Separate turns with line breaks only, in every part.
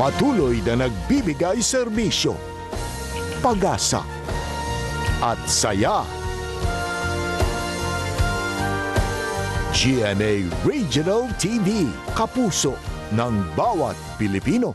Patuloy na nagbibigay serbisyo, pag-asa at saya. GMA Regional TV, kapuso ng bawat Pilipino.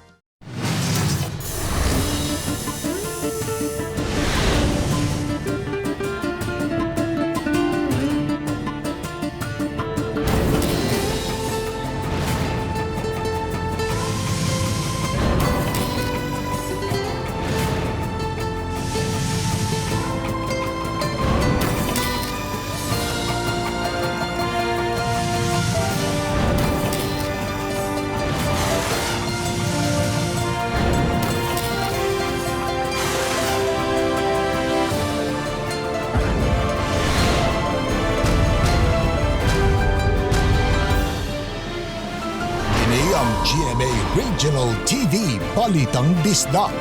Kini ang GMA Regional TV Balitang Bisdak.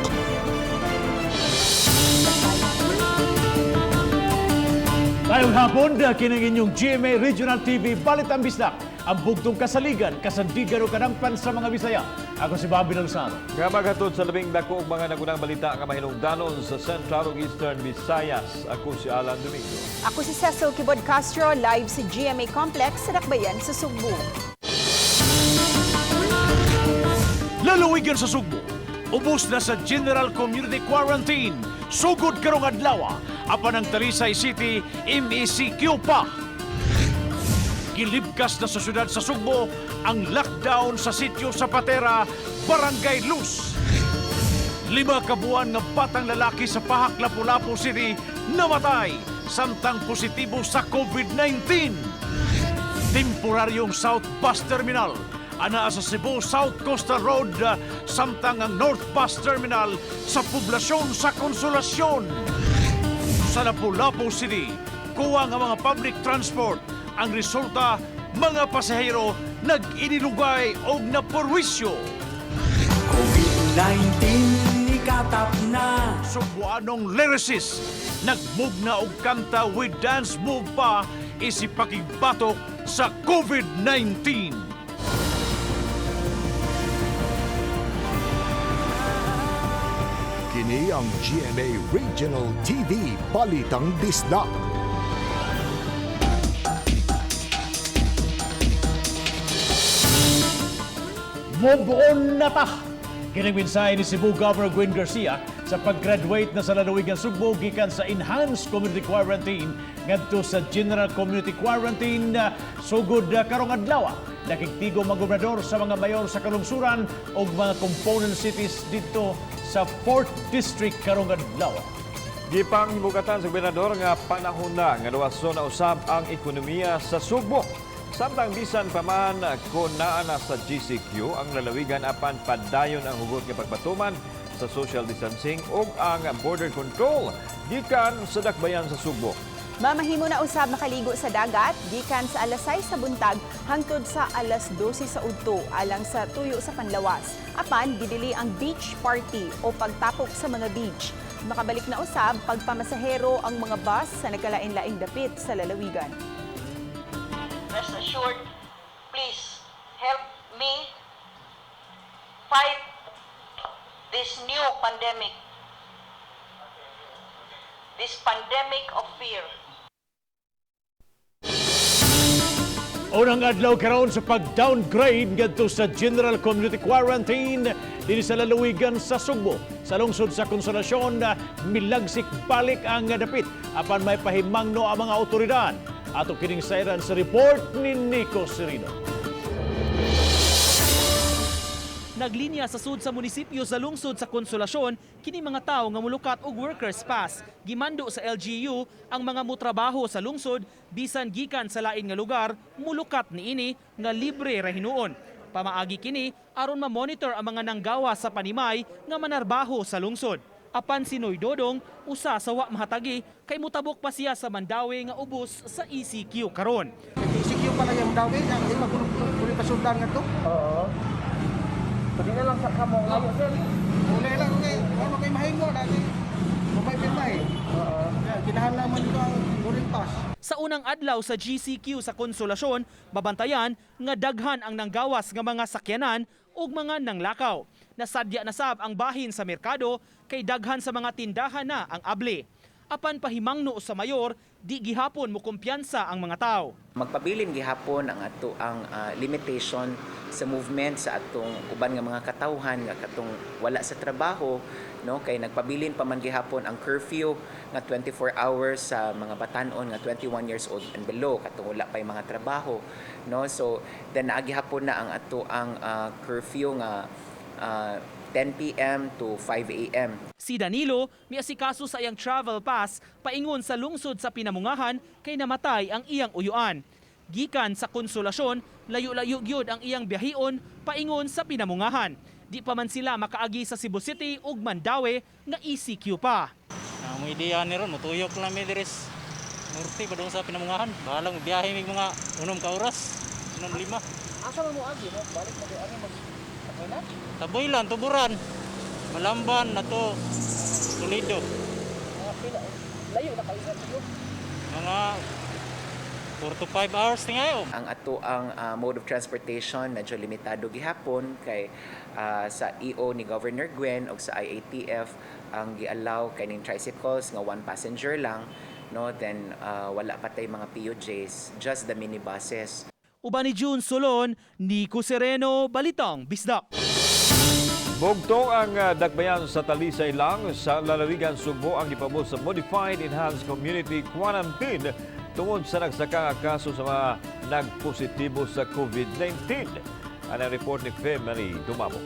Ngayong hapon, kining inyong GMA Regional TV Balitang Bisdak, ang bugtong kasaligan, kasandigan o kadampan sa mga Bisaya. Ako si Bobby Lozano.
Nga maghatod sa labing dako og mga nagunang balita nga mahinungdanon sa Central ug Eastern Visayas. Ako si Alan Domingo.
Ako si Cecil Kibod Castro, live sa GMA Complex sa Dakbayan sa Sugbo.
Lalawigan sa Sugbo, ubos na sa General Community Quarantine. Sugod karong adlaw, apan ang Talisay City MECQ pa. Gilibkas na sa syudad sa Sugbo ang lockdown sa sitio sa Patera, Barangay Luz. 5 ka buwan nga batang lalaki sa Pahak, Lapu-Lapu City namatay samtang positibo sa COVID-19. Temporaryong South Bus Terminal anaa sa Cebu South Coastal Road, samtang ang North Bus Terminal sa poblasyon sa Consolacion. Sa Lapu-Lapu City, kuwang ang mga public transport. Ang resulta, mga pasahero nag-inilugay og naporwisyo.
COVID-19 ikatap na.
Sugbuanong lyricist, nagmugna og kanta with dance move pa isipakigbatok sa COVID-19.
Kini ang GMA Regional TV Balitang Bisdak.
Move on na ta! Kining mensahe ni Cebu Governor Gwen Garcia sa pag-graduate na sa lalawigan Sugbo gikan sa Enhanced Community Quarantine ngadto sa General Community Quarantine sugod karong adlaw. Nakigtigo mga gobernador sa mga mayor sa kalungsuran ug mga component cities dito sa 4th District karong adlaw.
Gipang himugatan sa gobernador nga panahon na nga luwason na usab ang ekonomiya sa Sugbo. Samtang bisan pa man kon naa na sa GCQ ang lalawigan apan padayon ang hugot nga pagpatuman sa social distancing ug ang border control gikan sa dakbayan sa Sugbo.
Mamahimo na usab makaligo sa dagat gikan sa alas 6 sa buntag hangtod sa alas 12 sa udto alang sa tuyo sa panlawas. Apan gidili ang beach party o pagtapok sa mga beach. Makabalik na usab pagpamasahero ang mga bus sa nagkalain-laing dapit sa lalawigan.
Rest assured, please help me fight this new pandemic, this pandemic of fear.
Unang adlaw karon sa pag-downgrade ngadto sa General Community Quarantine dinhi sa lalawigan sa Sugbo. Sa lungsod sa Consolacion, milagsik balik ang dapit apan may pahimangno ang mga otoridad. Ato kining sayran sa report ni Nico Serino.
Naglinya sa sud sa munisipyo sa lungsod sa Konsolasyon kini mga tawo nga mulukat og workers pass. Gimando sa LGU ang mga mutrabaho sa lungsod bisan gikan sa lain nga lugar mulukat niini nga libre ra hinuon. Pamaagi kini aron ma-monitor ang mga nanggawa sa panimay nga manarbaho sa lungsod. Apan si Noy Dodong usa sa wa mahatagi kay mutabok pa siya sa Mandaue nga ubos sa ECQ karon.
ECQ pala yung dawi, ang iba kuno pasundan nga to. Oo. Pwede na lang sa kamo ngayon, sir. Uli lang kay ano kay mahimo dati. Mabay pirmay. Oo. Kinahanglan man ito ang boarding pass.
Sa unang adlaw sa GCQ sa Konsolasyon, babantayan nga daghan ang nanggawas nga mga sakyanan ug mga nanglakaw. Nasadya na sab ang bahin sa merkado kay daghan sa mga tindahan na ang abli. Apan pahimangno sa mayor, di gihapon mo kumpiyansa ang mga tao.
Magpabilin gihapon ang ato ang limitation sa movement sa atong uban nga mga katawhan nga katong wala sa trabaho, no, kay nagpabilin pa man gihapon ang curfew nga 24 hours sa mga batanon nga 21 years old and below, katong wala pay mga trabaho, no. So then naa gihapon na ang ato ang curfew nga 10 p.m. to 5 a.m.
Si Danilo miasikaso sa iyang travel pass paingon sa lungsod sa Pinamungahan kay namatay ang iyang uyuan. Gikan sa Konsolasyon, layo-layo gyud ang iyang biyahion paingon sa Pinamungahan. Di pa man sila makaagi sa Cebu City ug Mandaue nga ECQ pa.
Ang ideya ni ron, mutuyok lang mi diri sa norte padung sa Pinamungahan. Bahalang biyahe mig mga 6 ka oras, 6 5.
Asa man mo agi mo? Balik mo ano mag na?
Tabuylan, Tuburan, Malamban na to, Toledo.
Mga pila layo na kayo sir.
Mga 4 to 5 hours tingayo.
Ang ato ang mode of transportation medyo limitado gihapon kay sa EO ni Governor Gwen o sa IATF, ang gi-allow kaning tricycles nga one passenger lang, no. Then wala pa tay mga PUJs, just the minibuses.
Uban ni June Solon, Nico Sereno, Balitang Bisdak.
Bugtong ang dakbayan sa Talisay lang sa lalawigan Sugbo ang gipabot sa Modified Enhanced Community Quarantine tungod sa nagsaka nga kaso sa mga nagpositibo sa COVID-19. Ang report ni Fe Marie Dumabo.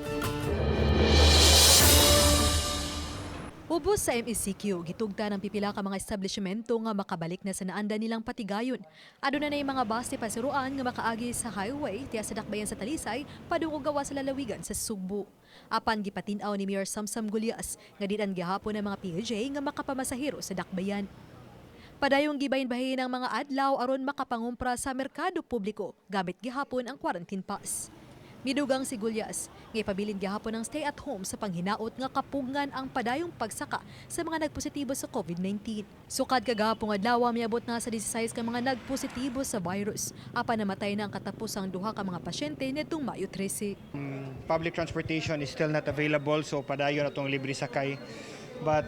Ubos sa MECQ, gitugta ng pipila ka mga establishmento nga makabalik na sa naanda nilang patigayon. Aduna na yung mga bus ni pasiruan nga makaagi sa highway tiya sa dakbayan sa Talisay padung og gawas sa lalawigan sa Sugbo. Apan gipatin-aw ni Mayor Samsam Gullas nga didan gihapon ang mga PUJ nga makapamasahero sa dakbayan. Padayong gibahin-bahin ang mga adlaw aron makapangumpra sa merkado publiko gamit gihapon ang quarantine pass. Midugang si Gullas nga ipabilin gihapon ang stay at home sa panghinaot nga kapugngan ang padayong pagsaka sa mga nagpositibo sa COVID-19. Sukad kagahapong adlaw, miabot na sa 16 ka mga nagpositibo sa virus. Apan namatay na ang katapusang duha ka mga pasyente nitong Mayo 13.
Public transportation is still not available, so padayon atong libre sakay, but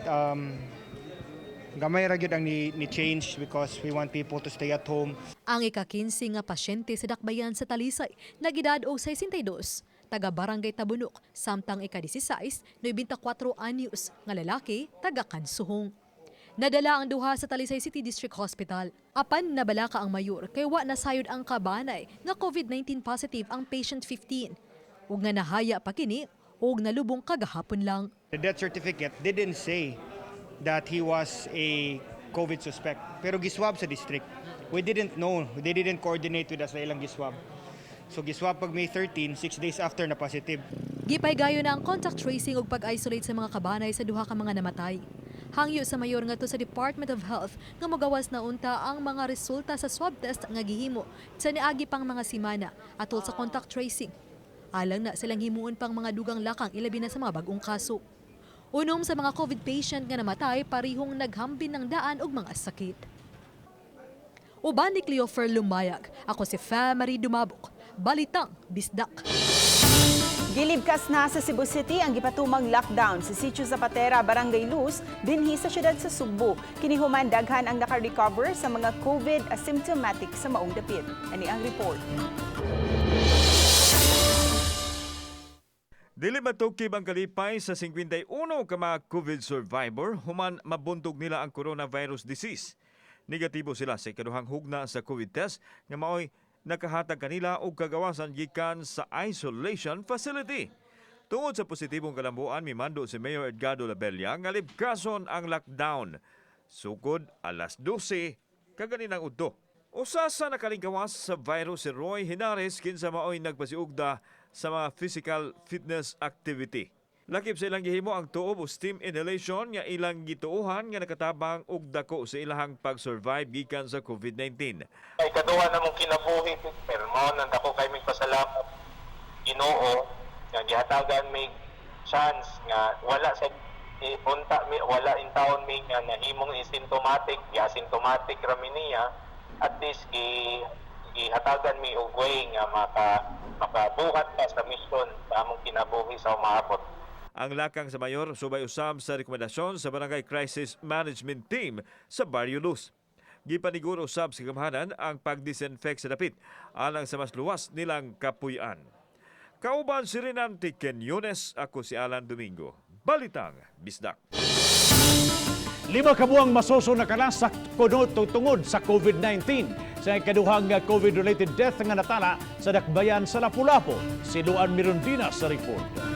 gamay ra gyud ang ni change because we want people to stay at home.
Ang ika-15 nga pasyente sa dakbayan sa Talisay nagedad og 62, taga Barangay Tabunok, samtang ika-16, 94 anyos nga lalaki, taga Kansuhong. Nadala ang duha sa Talisay City District Hospital. Apan nabalaka ang mayor kay wa nasayod ang kabanay nga COVID-19 positive ang patient 15. Ug nga nahaya pa kini ug nalubong kagahapon lang.
The death certificate didn't say that he was a COVID suspect, pero giswab sa district. We didn't know. They didn't coordinate with us sa ilang giswab. So giswab pag May 13, 6 days after na positive.
Gipaygayon na ang contact tracing ug pag-isolate sa mga kabanay sa duha ka mga namatay. Hangyo sa mayor ngadto sa Department of Health nga mogawas na unta ang mga resulta sa swab test nga gihimo sa niagi pang mga simana atol sa contact tracing. Alang na silang himuon pang mga dugang lakang, ilabi na sa mga bag-ong kaso. Unom sa mga COVID patient nga namatay parihong naghambin ng daan og mga sakit. Uban ni Cleofer Lumayag, ako si Fa Marie Dumabok. Balitang Bisdak.
Gilibkas na sa Cebu City ang gipatumang lockdown sa Sitio Zapatera, Barangay Luz, dinhi sa siyudad sa Sugbo. Kini human daghan ang naka-recover sa mga COVID asymptomatic sa maong dapit. Ani ang report.
Dili matukib ang kalipay sa 51 ka mga COVID survivor human mabuntog nila ang coronavirus disease. Negatibo sila sa ikaduhang hugna sa COVID test nga maoy nakahatag kanila og kagawasan gikan sa isolation facility. Tungod sa positibong kalambuan, mimando si Mayor Edgardo Labella nga libkason ang lockdown. Sukod alas 12 kaganinang udto. Usa sa nakalingkawas sa virus si Roy Hinares, kinsa maoy nagpasiugda sa mga physical fitness activity. Lakip sa ilang gihimo ang tuob o steam inhalation nga ilang gituohan nga nakatabang og dako sa ilahang pag-survive gikan sa COVID-19.
Ikaduha na mong kinabuhi, pero mao nang dako kay mig pasalamat Ginoo nga gihatagan mig chance nga wala sa unta mi, wala in taon mi nga nahimong asymptomatic, gi asymptomatic ra mi niya. At least gihatagan mi og way nga makabuhat pa sa mission sa among kinabuhi sa umaabot.
Ang lakang sa mayor subay usab sa rekomendasyon sa Barangay Crisis Management Team sa Barrio Luz. Gipaniguro usab sa gamhanan ang pagdisinfect sa dapit alang sa mas luwas nilang kapuy-an. Kauban si Renante Kenyones, ako si Alan Domingo. Balitang Bisdak.
5 ka buwang masuso nakalas sa kuno tungod sa COVID-19. Sa ikaduhang COVID-related death nga natala sa dakbayan sa Lapu-Lapu. Si Luan Mirundina sa report.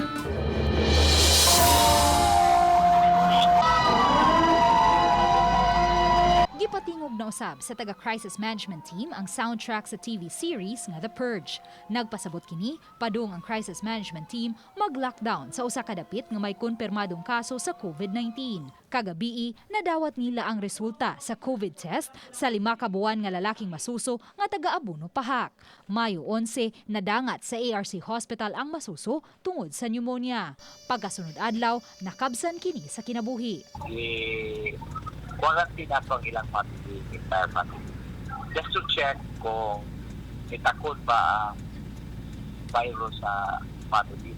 Gipatingog na usab sa taga Crisis Management Team ang soundtrack sa TV series nga The Purge. Nagpasabot kini padung ang Crisis Management Team mag-lockdown sa usa ka dapit nga may kumpirmadong kaso sa COVID-19. Kagabii, nadawat nila ang resulta sa COVID test sa 5 ka buwan nga lalaking masuso nga taga Abuno Pahak. Mayo 11, nadangat sa ARC Hospital ang masuso tungod sa pneumonia. Pagkasunod adlaw, nakabsan kini sa kinabuhi.
I-quarantine ato ang ilang family, entire family. Just to check kung itakod ba ang virus sa family.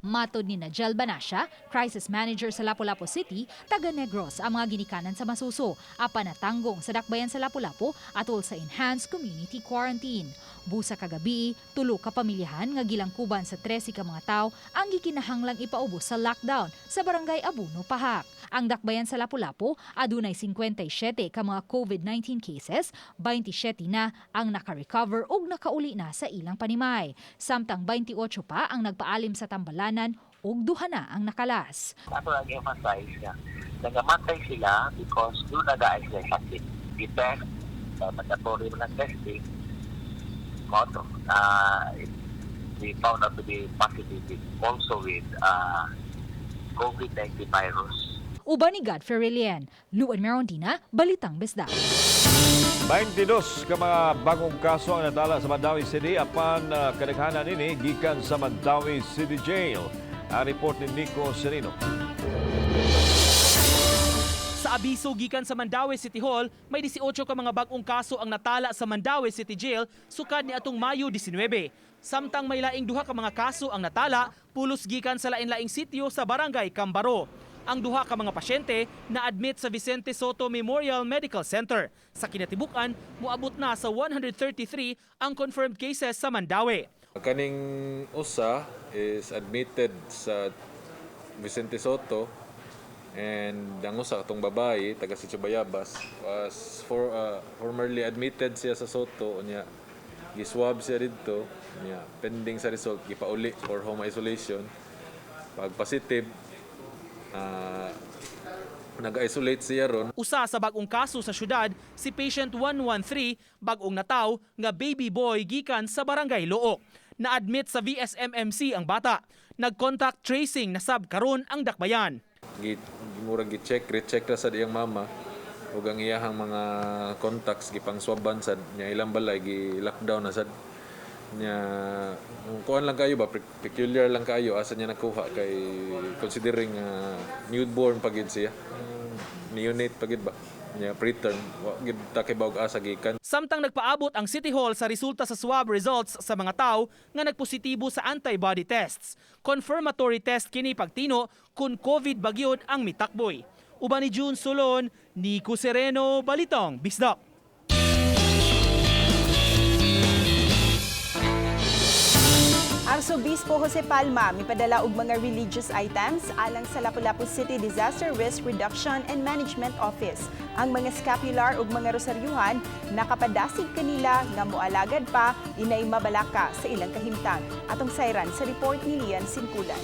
Matod ni Najel Banasya, crisis manager sa Lapu-Lapu City, taga Negros ang mga ginikanan sa masuso, apan natanggong sa dakbayan sa Lapu-Lapu atol sa enhanced community quarantine. Busa kagabi, 3 ka pamilyahan nga gilangkuban sa 13 ka mga tawo ang gikinahanglang ipaubos sa lockdown sa barangay Abuno, Pahak. Ang dakbayan sa Lapu-Lapu adunay 57 ka mga COVID-19 cases, 27 na ang naka-recover ug nakauli na sa ilang panimay. Samtang 28 pa ang nagpaalim sa tambalanan ug 2 na ang nakalas.
Ato ang emphasize nga nagamatay sila because doon na dahil sila sakit. Di-test, mandatory man ang testing. Moto, we found out to be positive also with COVID-19 virus.
Uban ni Godfrey Relien, Luan Merondina, Balitang Bisdak.
22 ka mga bagong kaso ang natala sa Mandaue City apan kadaghanan nini gikan sa Mandaue City Jail. Ang report ni Nico Serino.
Sa abiso gikan sa Mandaue City Hall, may 18 ka mga bag-ong kaso ang natala sa Mandaue City Jail sukad ni atong Mayo 19. Samtang may laing 2 ka mga kaso ang natala, pulos gikan sa lain-laing sitio sa Barangay Cambaro. Ang 2 ka mga pasyente na-admit sa Vicente Soto Memorial Medical Center. Sa kinatibukan, moabot na sa 133 ang confirmed cases sa Mandaue.
Kaning usa is admitted sa Vicente Soto and ang usa katong babae taga Sitio Bayabas was formerly admitted siya sa Soto, unya giswab siya didto, unya pending sa result gipauli for home isolation. Pag positive, nag-isolate siya ron.
Usa sa bag-ong kaso sa syudad, si patient 113, bag-ong nataw nga baby boy gikan sa Barangay Looc. Na-admit sa VSMMC ang bata. Nag-contact tracing na sab karon ang dakbayan.
Murag gi-check, recheck ra sad iyang mama ug ang iyahang mga contacts gipang-swaban sad niya, ilang balay gi-lockdown na sad niya. Kuan lang kayo ba, peculiar lang kayo asa niya nakuha kay considering newborn pa gid siya, neonate pa gid ba niya, preterm, wa gid ta kay bawg asa gikan.
Samtang nagpaabot ang City Hall sa resulta sa swab results sa mga tawo nga nagpositibo sa antibody tests. Confirmatory test kini pagtino kung COVID bagyod ang mitakboy. Uban ni June Solon, Nico Sereno, Balitang Bisdak.
Arsobispo Jose Palma mipadala og mga religious items alang sa Lapu-Lapu City Disaster Risk Reduction and Management Office. Ang mga scapular ug mga rosaryuhan nakapadasig kanila nga moalagad pa inay mabalaka sa ilang kahimtang. Atong sayran sa report ni Lian Sinkulan.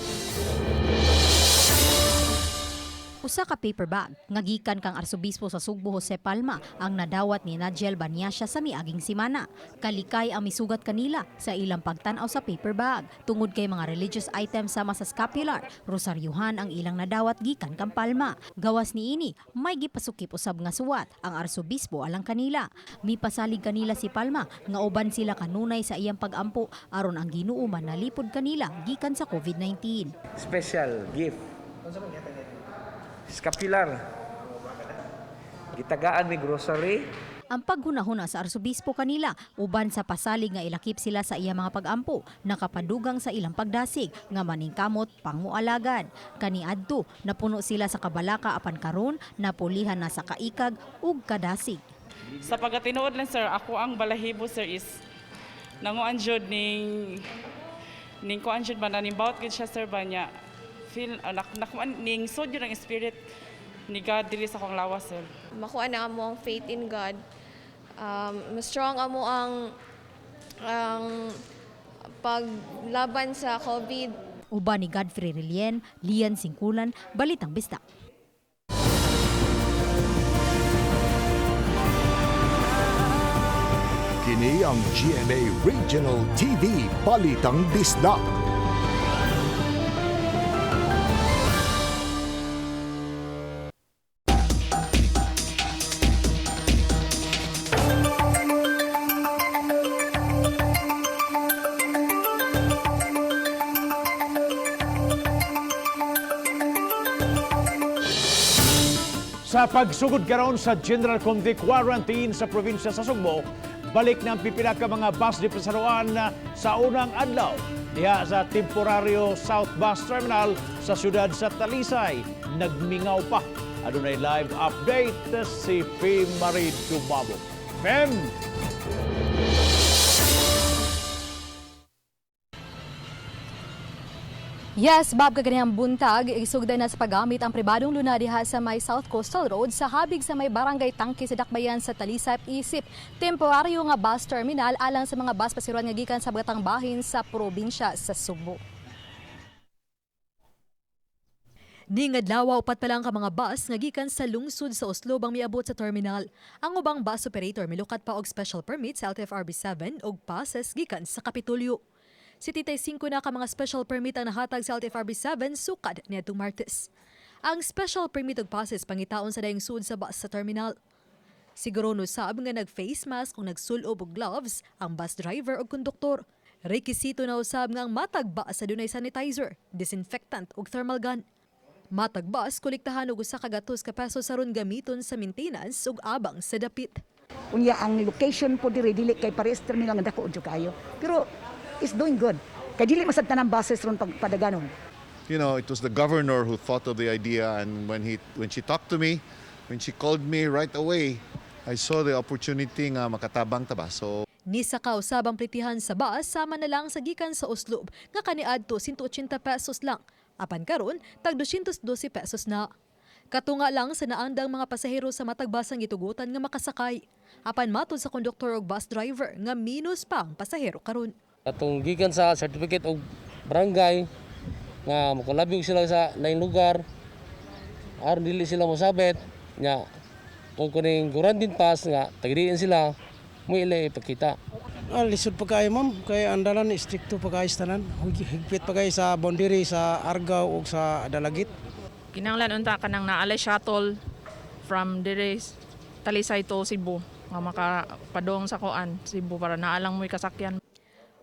Usa ka paper bag nga gikan kang Arsobispo sa Sugbo Jose Palma ang nadawat ni Nigel Banyasya sa miaging simana. Kalikay ang misugat kanila sa ilang pagtan-aw sa paper bag tungod kay mga religious items sama sa scapular, rosaryuhan ang ilang nadawat gikan kang Palma. Gawas niini, may gipasukip usab nga suwat ang Arsobispo alang kanila. Mipasalig kanila si Palma nga uban sila kanunay sa iyang pag-ampo aron ang Ginoo manalipod kanila gikan sa COVID-19.
Special gift. Scapular. Gitagaan ni grocery.
Ang paghunahuna sa arsobispo kanila uban sa pasalig nga ilakip sila sa iya mga pagampo, nakapadugang sa ilang pagdasig nga maningkamot pangmualagad. Kaniadto napuno sila sa kabalaka apan karon napulihan na sa kaikag ug kadasig.
Sa pagkatinuod lang, sir, ako ang balahibo, sir, is nanguan jud ning kuan jud ba na ning bawat gid siya, sir, ba niya feel nakuan ning sud jud ang spirit ni God diri sa akong lawas, sir.
Makuha na amo ang faith in God. Mas strong amo ang paglaban sa COVID.
Uban ni Godfrey Relien, Lian Singkulan, Balitang Bisdak.
Kini ang GMA Regional TV Balitang Bisdak.
Sa pagsugod karon sa General Community Quarantine sa probinsya sa Sugbo, balik ng pipila ka mga bus dipensaruan sa unang adlaw diha sa temporaryo South Bus Terminal sa siyudad sa Talisay. Nagmingaw pa. Adunay live update si Fem Marie Dumabo. Fem!
Yes, Bob, kaganihang buntag, isugda na sa paggamit ang pribadong luna diha sa may South Coastal Road sa habig sa may Barangay Tangke sa Dakbayan sa Talisay, isip temporaryo nga bus terminal alang sa mga bus pasiruan nga gikan sa Batang Bahin sa probinsya sa Sugbo. Ningadlaw, upat pa lang ka mga bus nga gikan sa lungsod sa Oslo bang miabot sa terminal. Ang ubang bus operator milukat pa og special permit sa LTFRB 7 og passes gikan sa Kapitolyo. 75 na ka mga special permit ang nahatag sa LTFRB 7 sukad niadtong Martes. Ang special permit og passes pangitaon sa dayong sud sa bus sa terminal. Siguro no sab nga nag-face mask kung nagsulob og gloves ang bus driver og konduktor. Rekisito na usab nga ang matag bus sa dunay sanitizer, disinfectant ug thermal gun. Matag bus kolektahan og 100 ka pesos aron gamiton sa maintenance ug abang sa dapit.
Unya ang location po diri dili kay parehas terminal nga dako jud kayo. Pero it's doing good. Kay dili masad tanang buses ron pagpadaganon.
It was the governor who thought of the idea, and when she talked to me, when she called me right away, I saw the opportunity nga makatabang ta ba. So
Nisaka usab ang plitihan sa bus sama na lang sa gikan sa Oslob nga kaniadto 180 pesos lang. Apan karon tag 212 pesos na. Katunga lang sa naandang mga pasahero sa matag bus ang gitugutan nga makasakay. Apan matod sa konduktor og bus driver nga minus pa ang pasahero karon.
Atong gikan sa certificate og barangay nga mokalabig sila sa laing lugar aron dili sila mosabit nya kung kuning quarantine pass nga tagdiin sila mo ila ipakita.
Lisod pa kayo, ma'am, kay ang dalan stricto pa kayo sa tanan. Higpit pa kayo sa boundary sa Argao ug sa Dalagit.
Kinahanglan unta kanang naalay shuttle from dire Talisay to Cebu nga makapadong sa kuan Cebu para naalang mo'y kasakyan.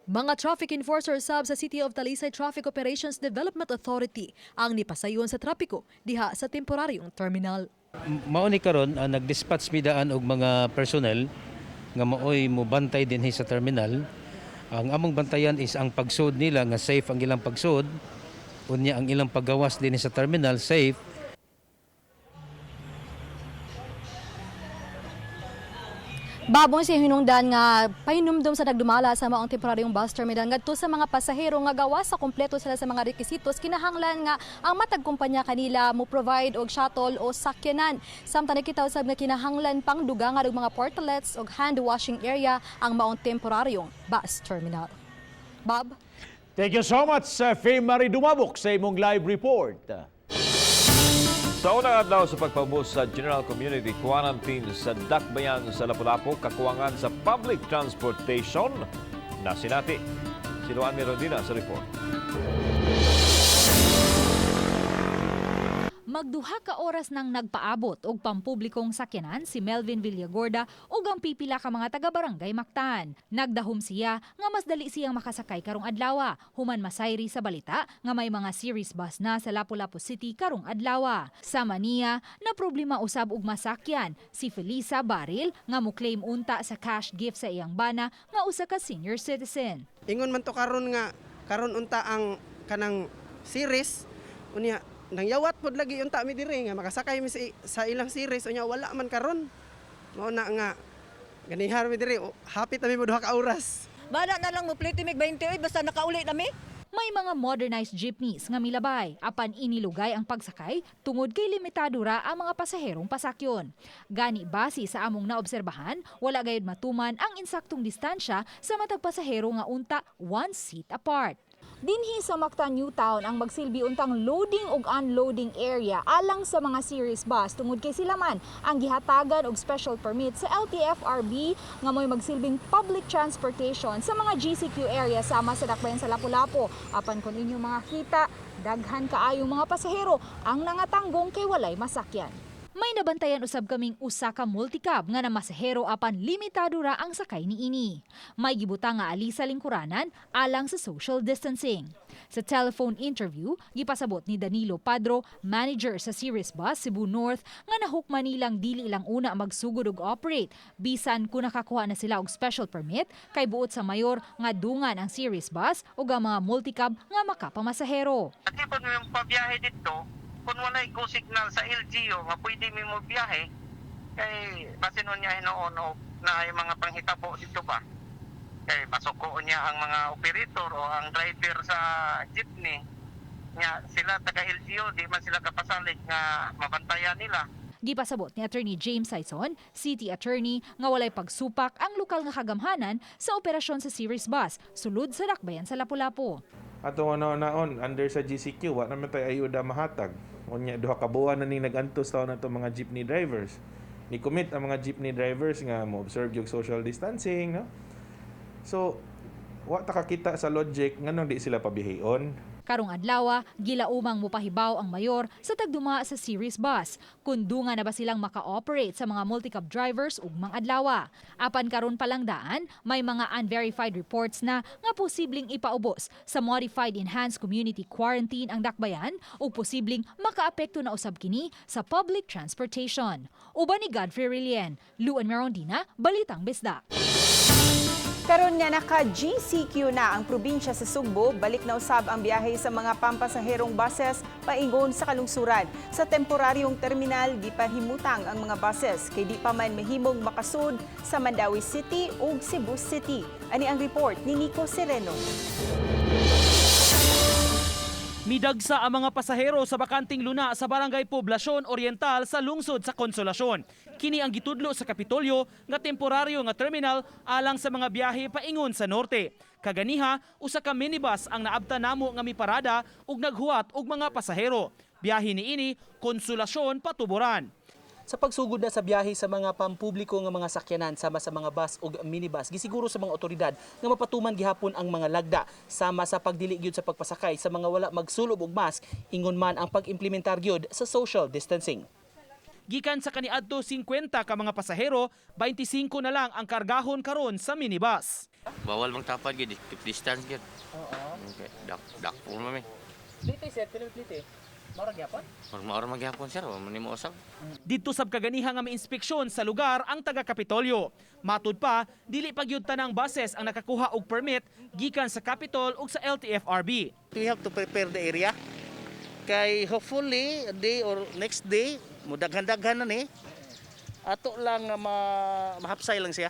Mga traffic enforcer sab sa City of Talisay Traffic Operations Development Authority ang nipasayon sa trapiko diha sa temporaryong terminal.
Mao ni karon nag-dispatch mi daan og mga personnel nga maoy mobantay dinhi sa terminal. Ang among bantayan is ang pagsud nila nga safe ang ilang pagsud, unya ang ilang paggawas dinhi sa terminal safe.
Babong si hinungdan nga pahinumdum sa nagdumala sa maong temporaryong bus terminal ngadto sa mga pasahero nga gawas sa kumpleto sila sa mga rekisitos, kinahanglan nga ang matag kumpanya kanila mo provide og shuttle o sakyanan. Samtang nakita usab nga kinahanglan pang dugangan og mga portalets og hand washing area ang maong temporaryong bus terminal. Bob?
Thank you so much, Faye Marie Dumabok, sa imong live report.
Sa unang adlaw sa pagpaubos sa General Community Quarantine sa Dakbayan sa Lapu-Lapu, kakuwangan sa public transportation na sinati. Si Luan Mirondina sa report.
Mga
Magduha ka oras nang nagpaabot og pampublikong sakyanan si Melvin Villagorda ug ang pipila ka mga taga-barangay Mactan. Nagdahom siya nga mas dali siyang makasakay karong adlaw, human masayri sa balita nga may mga series bus na sa Lapu-Lapu City karong adlaw. Sama niya na problema usab og masakyan si Felisa Baril nga mo-claim unta sa cash gift sa iyang bana nga usa ka senior citizen.
Ingon man to karon nga karon unta ang kanang series unya nangyawat pod lagi unta mi diri nga makasakay mi sa ilang series unya wala man karon. Mao na nga ganihar mi diri, hapit na mi mo 2 ka oras.
Bala na lang mo plate mig 20 oy basta nakauli na mi.
May mga modernized jeepneys nga milabay apan inilugay ang pagsakay tungod kay limitado ra ang mga pasaherong pasakyon. Gani base sa among naobserbahan, wala gayud matuman ang insaktong distansya sa matag pasahero nga unta one seat apart. Dinhi sa Mactan New Town ang magsilbi untang loading ug unloading area alang sa mga series bus tungod kay sila man ang gihatagan og special permit sa LTFRB nga mo'y magsilbing public transportation sa mga GCQ area sama sa dakbayan sa Lapu-Lapu. Apan kung inyong mga kita, daghan kaayong mga pasahero ang nangatanggong kay walay masakyan. May nabantayan usab kaming usa ka multicab nga namasahero apan limitado ra ang sakay niini. May gibutang nga ali sa lingkuranan alang sa social distancing. Sa telephone interview, gipasabot ni Danilo Padro, manager sa Series Bus Cebu North, nga nahukman nilang dili lang una magsugod og operate bisan kung nakakuha na sila og special permit kay buot sa mayor nga dungan ang Series Bus ug ang mga multicab nga makapamasahero.
Atipon mo yung pabiyahe dito, kung walay go signal sa LGU nga pwede mi mo biyahe kay basin niya hinuon o na ay mga panghitabo dito ba kay masuko niya ang mga operator o ang driver sa jeepney nya sila taga LGU di man sila kapasalig nga mabantayan nila.
Gipasabot ni Attorney James Sayson, City Attorney, nga walay pagsupak ang lokal nga kagamhanan sa operasyon sa Series Bus sulod sa dakbayan sa Lapu-Lapu.
Atong naon under sa GCQ wa naman tay ayuda mahatag. Unya 2 ka buwan na ning nag-antos taon na mga jeepney drivers. Ni commit ang mga jeepney drivers nga mo observe yung social distancing, no? So wa ta kakita sa logic nganong di sila pabihion.
Karong adlaw, gilaumang mopahibaw ang mayor sa tagduma sa Series Bus. Kundunga na ba silang maka-operate sa mga multicab drivers ugmang adlaw. Apan karon pa lang daan, may mga unverified reports na nga posibleng ipaubos sa Modified Enhanced Community Quarantine ang dakbayan o posibleng makaapekto na usab kini sa public transportation. Uban ni Godfrey Relien, Luan Merondina, Balitang Bisdak.
Karon nga naka-GCQ na ang probinsya sa Sugbo, balik na usab ang biyahe sa mga pampasaherong buses paingon sa kalungsuran. Sa temporaryong terminal, gipahimutang ang mga buses kay di pa man mahimong makasud sa Mandaue City ug Cebu City. Ani ang report ni Nico Sereno.
Midagsa ang mga pasahero sa bakanting luna sa Barangay Poblacion Oriental sa lungsod sa Consolacion. Kini ang gitudlo sa Kapitolyo nga temporaryo nga terminal alang sa mga biyahe paingon sa norte. Kaganiha, usa ka minibus ang naabta namo nga miparada ug naghuwat og mga pasahero. Biyahe niini Consolacion patuboran.
Sa pagsugod na sa biyahe sa mga pampubliko nga mga sakyanan sama sa mga bus ug minibus, gisiguro sa mga otoridad nga mapatuman gihapon ang mga lagda sama sa pagdili gyud sa pagpasakay sa mga wala magsulob og mask, ingon man ang pag-implementar gyud sa social distancing.
Gikan sa kaniadto 50 ka mga pasahero, 25 na lang ang kargahon karon sa minibus.
Bawal magtapad gyud, keep distance gyud. Oo. Okay, dak mami.
Plite sir, plite. Maura gyapon?
Maura magyapon sir, wa man nimo usab.
Didto sab kaganiha nga miinspeksyon sa lugar ang taga Kapitolyo. Matud pa, dili pa gyud tanang buses ang nakakuha og permit gikan sa Capitol ug sa LTFRB.
We have to prepare the area. Kay hopefully day or next day mudaghan-daghan na ni. Ato lang mahapsay lang siya.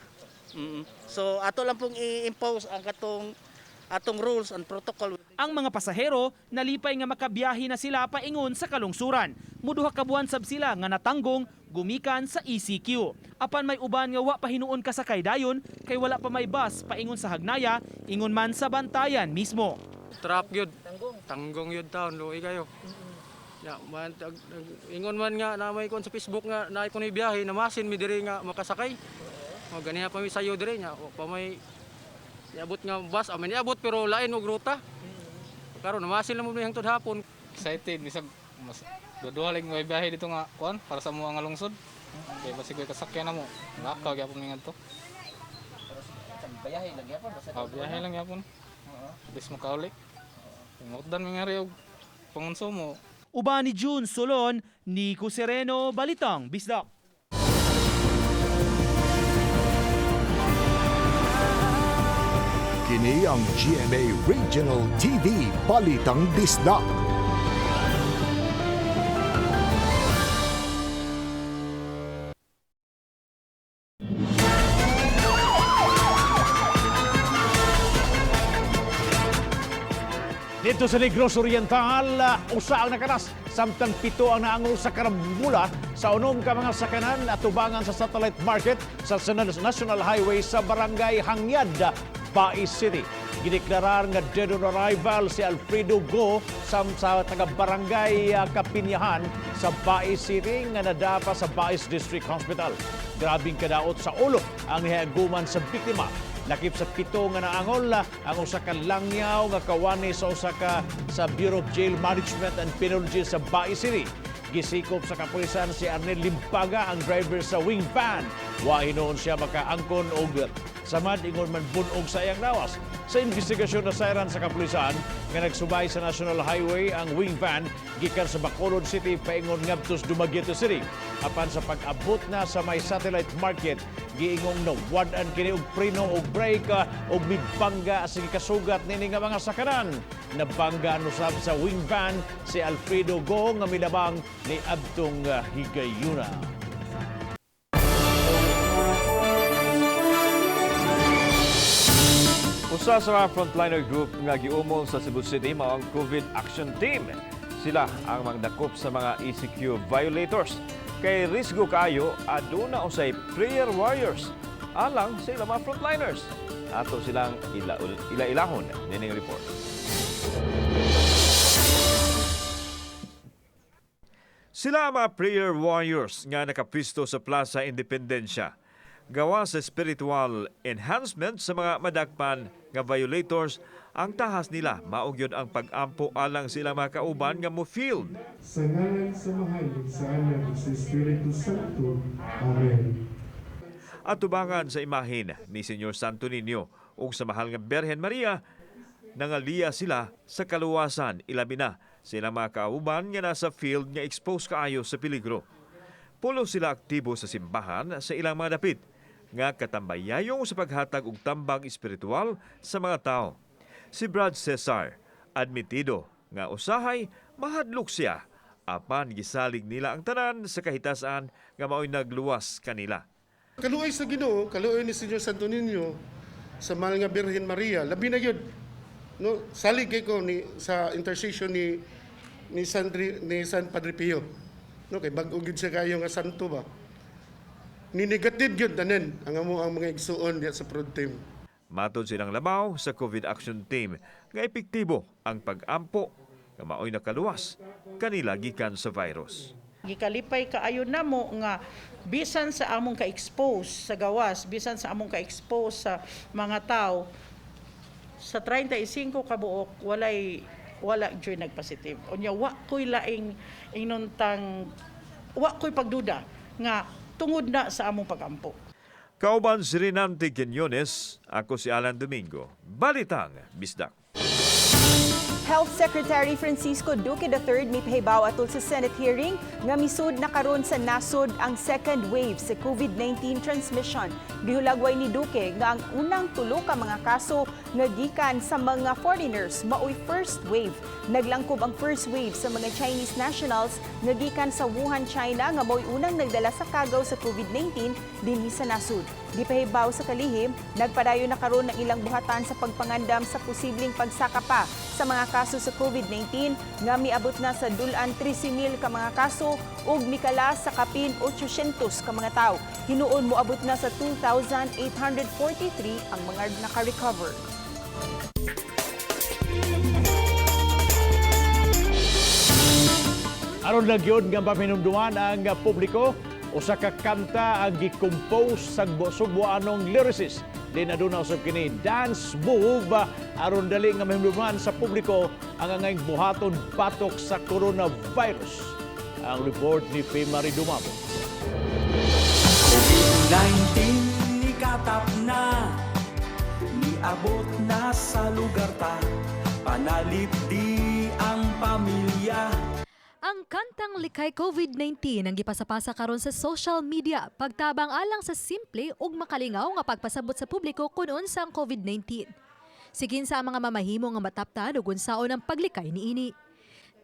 So ato lang pong i-impose ang katong atong rules and protocol.
Ang mga pasahero nalipay nga makabiyahe na sila paingon sa kalungsuran. Muduha ka buwan sab sila nga natanggong gumikan sa ECQ. Apan may uban nga wa pa hinuon kasakay dayon kay wala pa may bus paingon sa Hagnaya, ingon man sa Bantayan mismo.
Trap gyud. Tanggong gyud taon luoy kayo. Ya, man ingon man nga na may kon sa Facebook nga naay ko ni biyahe namasin mi diri nga makasakay. O ganiha pa mi sayo diri nya, pa may niabot nga bus, amen niabot pero lain og ruta. Karon namasin lang mo hangtod hapon.
Excited bisag
Mas duha lang may biyahe dito nga kuan para sa mga nga lungsod. Kay basig ko'y kasakyan na mo. Lakaw gyapon mi ngadto.
Biyahe lang gyapon basta.
Oh, biyahe lang gyapon. Bis mo kauli. Mutdan mi nga ri og pangonsumo.
Uban ni June Solon, Nico Sereno, Balitang Bisdak.
Kini ang GMA Regional TV Balitang Bisdak.
Dito sa Negros Oriental, usa ang nakaras, samtang 7 ang naangol sa karambula sa unom ka mga sakanan at tubangan sa satellite market sa National Highway sa Barangay Hangyad, Bais City. Gideklarar nga dead on arrival si Alfredo Go sa taga-barangay Kapinyahan sa Bais City nga nadapa sa Bais District Hospital. Grabing kadaot sa ulo ang nihaguman sa biktima. Lakip sa 7 nga naangol ang usa ka langyaw nga kawani sa usa ka sa Bureau of Jail Management and Penology sa Bais City. Gisikop sa kapulisan si Arnel Limpaga, ang driver sa wing van. Wa hinuon siya makaangkon og samad ingon man bunog sa iyang lawas. Sa investigasyon na sayran sa kapulisan nga nagsubay sa National Highway ang wing van gikan sa Bacolod City paingon ngadto sa Dumaguete City. Apan sa pag-abot na sa may satellite market, giingong nawad-an kini og preno og brake og mibangga sa gikasugat niini nga mga sakanan. Nabangga usab sa wing van si Alfredo Go nga milabang ni adtong higayuna.
Usa sa mga frontliner group nga giumol sa Cebu City mao ang COVID Action Team. Sila ang magdakop sa mga ECQ violators. Kay risgo kaayo, aduna usay prayer warriors alang sa ilang mga frontliners. Ato silang ila-ilahon nining report. Sila ang mga prayer warriors nga nakapwisto sa Plaza Independencia. Gawa sa spiritual enhancement sa mga madakpan nga violators, ang tahas nila mao gyud ang pag-ampo alang sila mga kauban nga mo field.
Sa ngalan sa Mahal, sa Anak, sa Espiritu Santo. Amen.
Atubangan sa imahin ni Senyor Santo Niño ug sa mahal nga Birhen Maria, nangaliya sila sa kaluwasan, ilabi na sila mga kauban nga nasa field nga expose kaayo sa peligro. Pulo sila aktibo sa simbahan sa ilang mga dapit nga katambayayong sa paghatag og tambag espiritual sa mga tao. Si Brad Cesar, admitido nga usahay mahadlok siya apan gisalig nila ang tanan sa kahitasan nga maoy nagluwas kanila.
Kaluoy sa Ginoo, kaluoy ni Senyor Santo Niño sa mahal nga Birhen Maria, labi na gyud. No, salig kay ko ni sa intercession ni San Padre Pio. No, kay bag-o gyud siya kayo nga santo ba. Ni negative gyud tanan ang amo ang mga igsuon diya sa prod team.
Matod silang labaw sa COVID Action Team nga epektibo ang pag-ampo nga maoy nakaluwas kanila gikan sa virus.
Gikalipay kaayo namo nga bisan sa among ka-expose sa gawas, bisan sa among ka-expose sa mga tao, sa 35 kabuok wala joy nagpositive. Unya wa koy laing ingnontang wa koy pagduda nga tungod na sa among pagampo.
Kauban si Renante Quiñones, ako si Alan Domingo. Balitang Bisdak.
Health Secretary Francisco Duque III mipahibaw atol sa Senate hearing nga misud na karon sa nasod ang second wave sa COVID-19 transmission. Gihulagway ni Duque nga ang unang tulo ka mga kaso nga gikan sa mga foreigners maoy first wave. Naglangkob ang first wave sa mga Chinese nationals nga gikan sa Wuhan, China nga maoy unang nagdala sa kagaw sa COVID-19 dinhi sa nasod. Gipahibaw sa kalihim, nagpadayon na karon ang ilang buhatan sa pagpangandam sa posibleng pagsaka pa sa mga kaso sa COVID-19 nga miabot na sa dulan 13,000 ka mga kaso ug mikala sa kapin 800 ka mga tawo. Hinuon moabot na sa 2,843 ang mga naka-recover.
Aron lang yun nga mahinumduman ang publiko, usa ka kanta ang gi-compose sa Sugboanong lyricist. Din aduna usab kini dance move aron dali nga mahimluman sa publiko ang angayng buhaton batok sa coronavirus. Ang report ni Faye Marie Dumabo.
COVID-19 nikatap na, niabot na sa lugar ta. Panalipdi ang pamilya.
Ang kantang Likay COVID-19 ang gipasapasa karon sa social media pagtabang alang sa simple ug makalingaw nga pagpasabot sa publiko kun unsa ang COVID-19. Sigin sa ang mga mamahimo nga mataptan ug unsaon ang paglikay niini.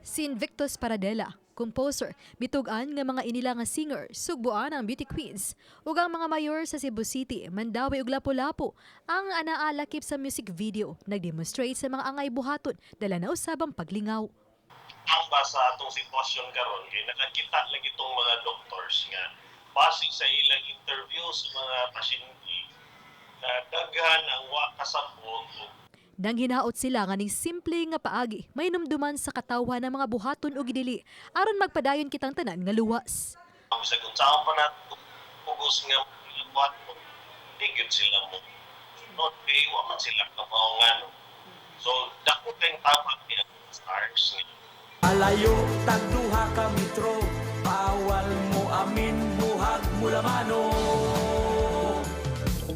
Si Invictus Paradela, composer, bitug-an nga mga inila nga singer, sugbuan ang beauty queens, ug ang mga mayor sa Cebu City, Mandaue ug Lapu-Lapu, ang anaa lakip sa music video, nagdemonstrate sa mga angay buhaton, dala na usab ang paglingaw.
Ang ba sa atong sitwasyon karon kay nakakita lagi itong mga doctors nga base sa ilang interview sa mga pasyente na daghan ang wa kasabot og
Nang hinaot sila nga ning simple nga paagi, may numduman sa katawhan ng mga buhaton ug gidili aron magpadayon kitang tanan nga luwas.
Bisag unsaon pa nato pugos nga buhaton, di gyud sila mo no kay wa man sila kabaw ngano. So dako kayong tabang ni stars nga
Alayo tag 2 ka metro. Bawal mo amin, buhag mo lamano.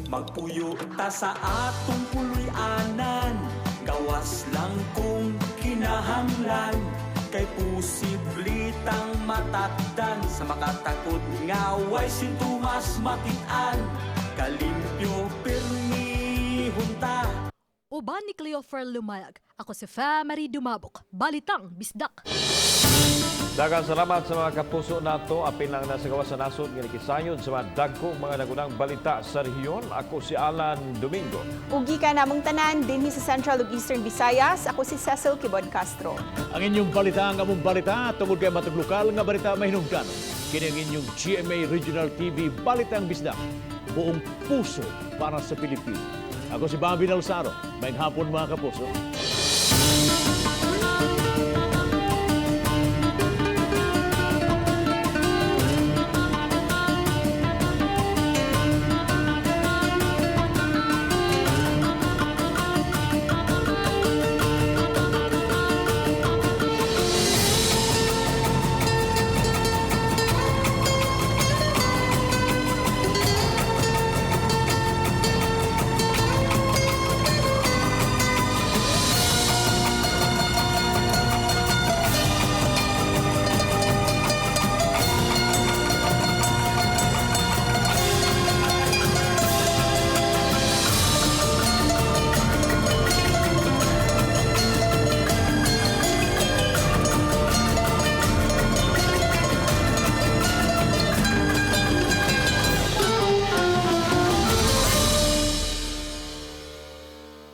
Magpuyo ta sa atong puloy-anan. Gawas lang kung kinahanglan, kay posible tang matakdan sa makatakot nga way sintomas makitaan. Kalimpyo pirmi hunta.
Uban ni Cleofer Lumayag, ako si Fa Marie Dumabok, Balitang Bisdak.
Daghang salamat sa mga kapuso nato, apil lang na sa gawas sa nasod nga nakisayod sa mga dagko mga nagunang balita sa rehiyon. Ako si Alan Domingo.
Ug gikan namong tanan dinhi sa Central ug Eastern Visayas, ako si Cecil Kibod Castro.
Ang inyong balita ang among balita tungod kay matag lokal nga balita mahinungdanon. Kini ang inyong GMA Regional TV Balitang Bisdak. Buong puso para sa Pilipino. Ako si Bobby Nalsaro. Maayong hapon, mga kapuso.